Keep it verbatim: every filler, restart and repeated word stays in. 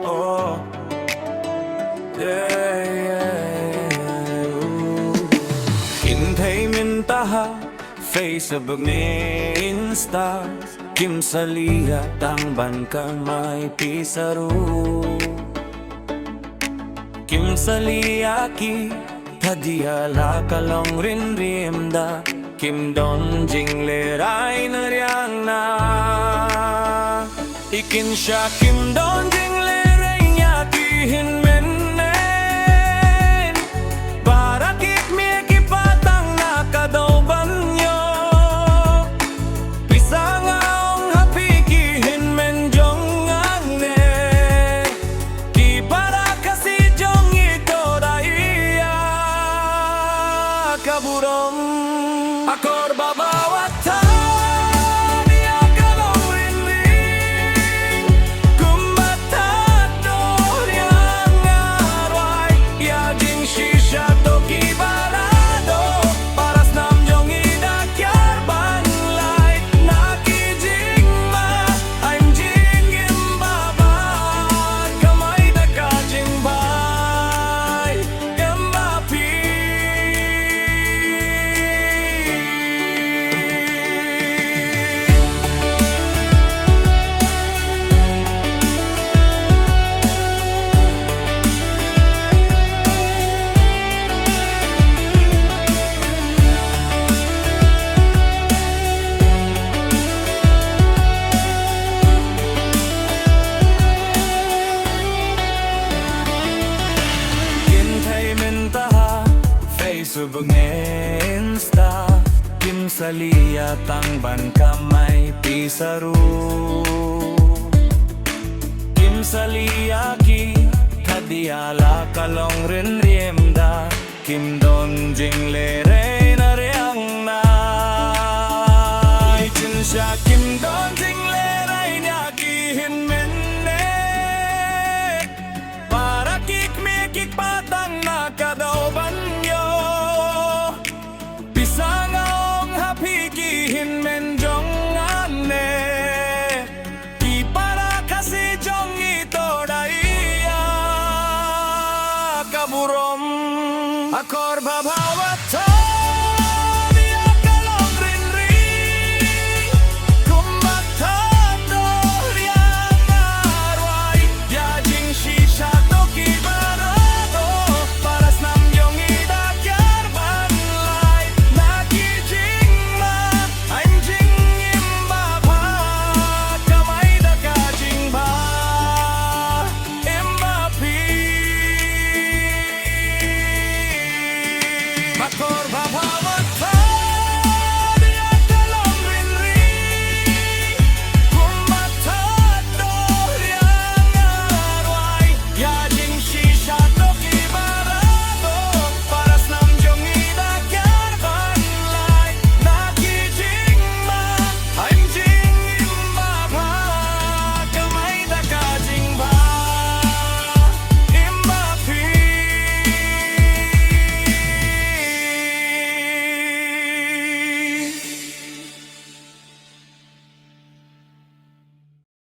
Oh, yeah, yeah. Kin thei mynta ha Facebook ne Insta, kim sa liah tang ban kamai pisa ruh. Kim sa liah ki thadia la ka long rim rim da, kim don jinglerai na riang na. I kin sha kim don jinglerai nia ki hynmen ne. Para ki kmie ki patang na ka daw ban ïoh. Pisa nga ong ha phi ki hynmen jong nga ne. Ki para Khasi jong ngi to da ïa ka burom. Akor ba ba wat than ïa ka long ring ring. Kumba ta to ïa nga rwai ïa jingshisha to ki ba la doh. Para snam jong ngi da kiar ban lai na ki jingma. Ai jingim ba ba kamai da ka jingbai. Em ba phi. Kin thei mynta ha Facebook ne Insta, kim sa liah tang ban kamai pisa ruh. Kim sa liah ki thadia la ka long rim rim da, kim don jinglerai na riang na. I kin sha kim don jinglerai nia ki hynmen ne. Para ki kmie ki patang na ka daw ban ïoh. Pisa nga ong ha phi ki hynmen jong nga ne. Ki para Khasi jong ngi to da ïa ka burom. Akor ba ba